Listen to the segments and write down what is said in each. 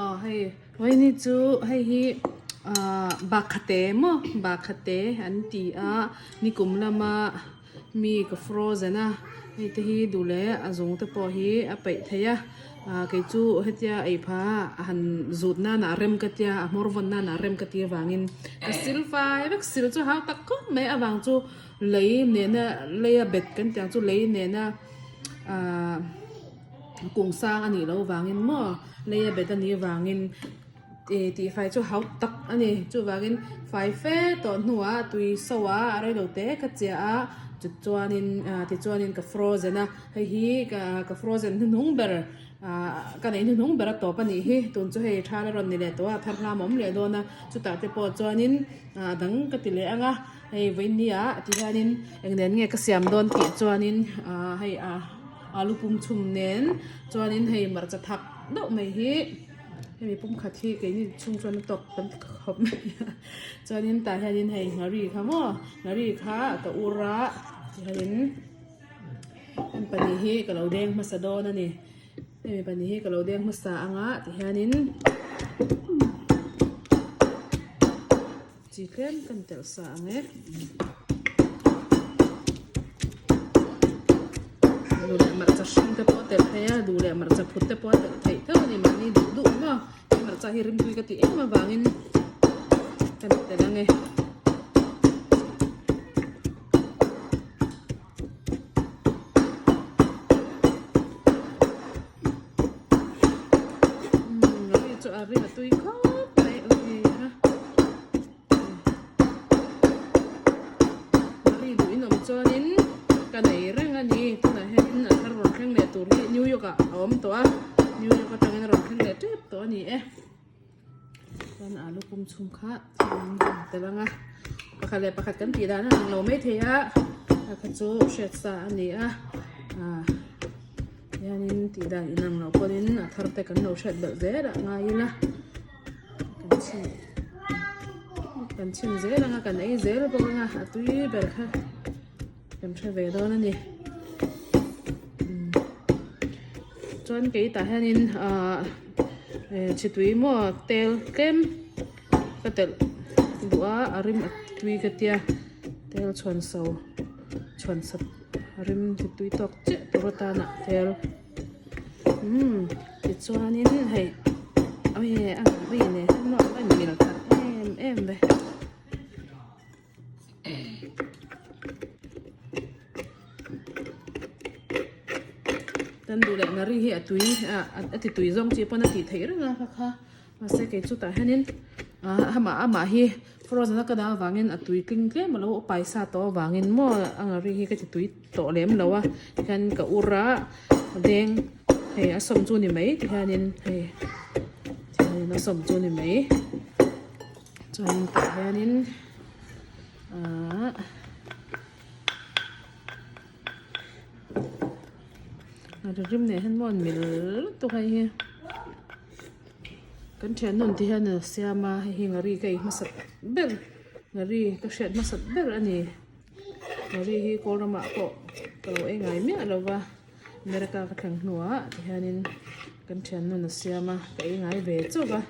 Aw hei vawiini chu hei hi ahh bakhate maw bakhate an ti a nikum lama mi ka frozen a hei te hi duh leh a zung te pawh hi a peih theih a ah kei chu hetia ei pha a han zut nan ah rem ka tia a hmawr vawn nan ah rem ka tih avangin ka sil fai vek sil chu hau tak khawp mai avang chu lei nena leia bet kan tih ang chu lei nena ahh. Kung sang a nih loh vangin maw lei a bet a nih vangin ih tihfai chu hau tak a ni chuvangin fai fe tawh hnuah tui so a a reilo te ka chiah a tichuanin ah tichuanin ka frozen a hei hi ka frozen hnuhnung ber ah ka neih hnuhnung ber a tawp a nih hi tun chu hei thal a rawn ni leh tawh a thar hlam a awm leh dawn a chutah te pawh chuanin ah dang ka ti leh ang a hei vawinia tihianin eng nen nge ka siam dawn tih chuanin ah hei ah. Alu pum chhum nen chuanin hei hmarcha thak deuh mai hi hemi pum khat hi keini chhung chuan a tawk tam khawp mai a chuanin tah hianin hei nghari kha maw nghari kha ka ur a tihianin hemi pahnih hi ka lo deng hmasa dawn a ni hemi pahnih hi ka lo deng hmasa anga tihianin Chi tlem kan telh sa ang e. Duh leh hmarcha hring te pawh a telh theih a, duh leh hmarcha phut te pawh a telh theih tho a ni mahni duh duh maw. Hei hmarcha hi rimtui ka tih em avangin kan telh ang e. Umm a ri chu a rim a tui khawp mai ui ha a ri duh in awm chuanin ka nei reng a ni tunah hianin a thar rawn thleng leh tur hi New York ah a awm tawh a New York atangin a rawn thleng leh tep tawh a ni e. Chuan alu pum chhung kha thil an tel ang a pakhat leh pakhat kan tih dan a ang lo mai thei a a kha chu hriat sa a ni a ah hianin tih dan inang loh pawhin a thar te kan lo hriat belh zel a ngai ila kan chhin kan chhin zel ang a kan ei zel bawk ang a a tui ber kha. Kan hre ve dawn a ni. Chuan kei tah hianin ahh chhitui maw tel tlem ka telh duh a a rim a tui ka tia tel chhuan so chhuan sat a rim ti tui tawk chiah tur atana tel umm tichuanin hei awi a ri nen hian maw a inmil khat em em ve. Kan duh leh ngari hi a tui ah a ti tui zawng chi pawn a tih theih reng a kha kha mahse kei chu tah hianin ah amah amah hi frozen a ka dah avangin a tui tling tlem alo pai sa tawh avangin maw a ngari hi ka ti tui tawh lem lo a tikhian ka ur a deng hei a sawm chu ni mai tikhianin hei tikhianin a sawm chu ni mai. Chuanin tah hianin ahh a rim nen hian maw an mil lutuk hei hi kan thian ti hian a siam a hei hi ngari ka ei hmasak ber ngari ka hriat hmasak ber a ni ngari hi kawl ramah pawh ka lo ei ngai miah lo va. America ka thleng hnuah tihianin kan thiannun a siam a ka ei ngai ve chauh a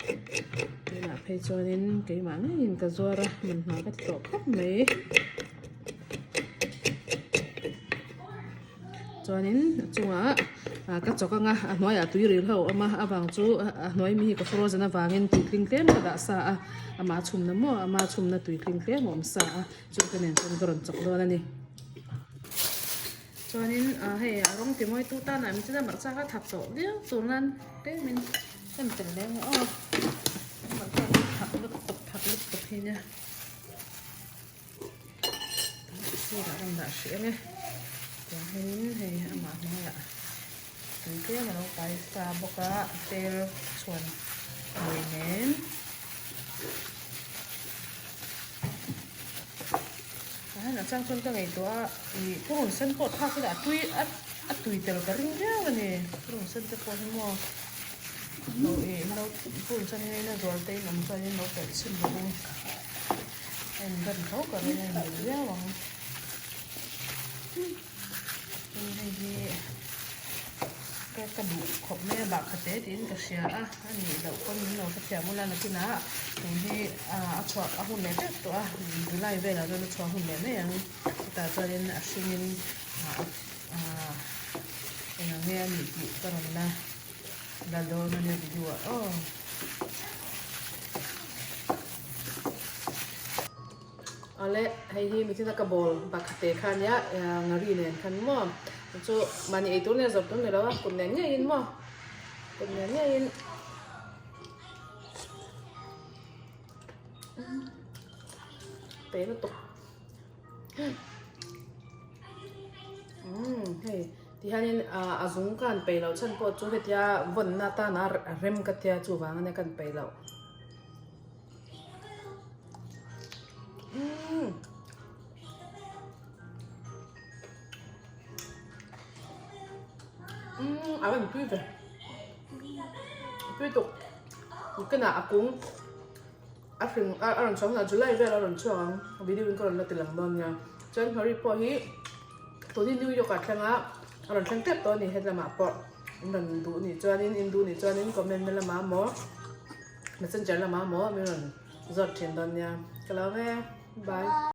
tunah phei chuanin keimah ngeiin ka zuar a man hna ka ti tawh khawp mai chuanin a chungah ah ka chawk anga a hnuaiah tui ril ho a awm a avang chu a hnuai mi hi ka frozen avangin tui tling tlem ka dah sa a amah chhumna maw ama chhumna tui tling tlem a awm sa a chu ka nen chuan ka rawn chawk dawn a ni. Chuanin ah hei a rawng ti mawi tu tan ah michina hmarcha kha thak tawh viau tur nan tlemin em tel leh ang aw hmarcha hi thak lutuk thak lutuk hi nia sirah rawn dah hrih ang e tiang hianin hei amah hnuaiah tui tlem a lo pai sa bawk a tel chhuan hmui nen. Tah hian a chang chuan ka ngaihtuah a ih purun sen pawh thlak ila a tui a a tui tel ka ring viau a ni purun sen te pawh hi maw lo ih lo purun sen hi a zual te in awm chuan in lo telh chhin rawh u a in ban tho ka ring a in mil viau ang tin hei hi. Ka ka duh khawp mai a bahkhate tiin ka hria a, a nih loh pawn min lo hrethiam ula nakinah tun hi a chhuah a hun leh tep tawh a, July velah chuan a chhuah hun leh mai ang chutah chuanin a hringin eng ang nge a nih tih ka rawn la la dawn a nia video ah aw. Awle hei hi michina ka bawl bakhate kha ania ngari nen khan maw chu mahni eitur nen zawp tur ni lo a kut nen ngeiin maw kut nen ngeiin tei lutuk umm hei ti hianin a zung ka han peih loh chhan pawh chu hetia vawnna atana rem ka tia chuvang ania ka han peih loh. Umm. Umm, a van tui ve. Tui tuk. Kana a kung a hring a rawn chhuak hunah July vel a rawn chhuak ang. Video in ka rawn la ti lang dawn nia. Chuan Hmari pawh hi tun hi New York ah thleng a, a rawn thleng tep tawh a ni helamah pawh. In rawn duh nih chuanin in duh nih chuanin comment na lamah maw. Messenger lamah maw min rawn zawt thin dawn nia ka lo ve bye.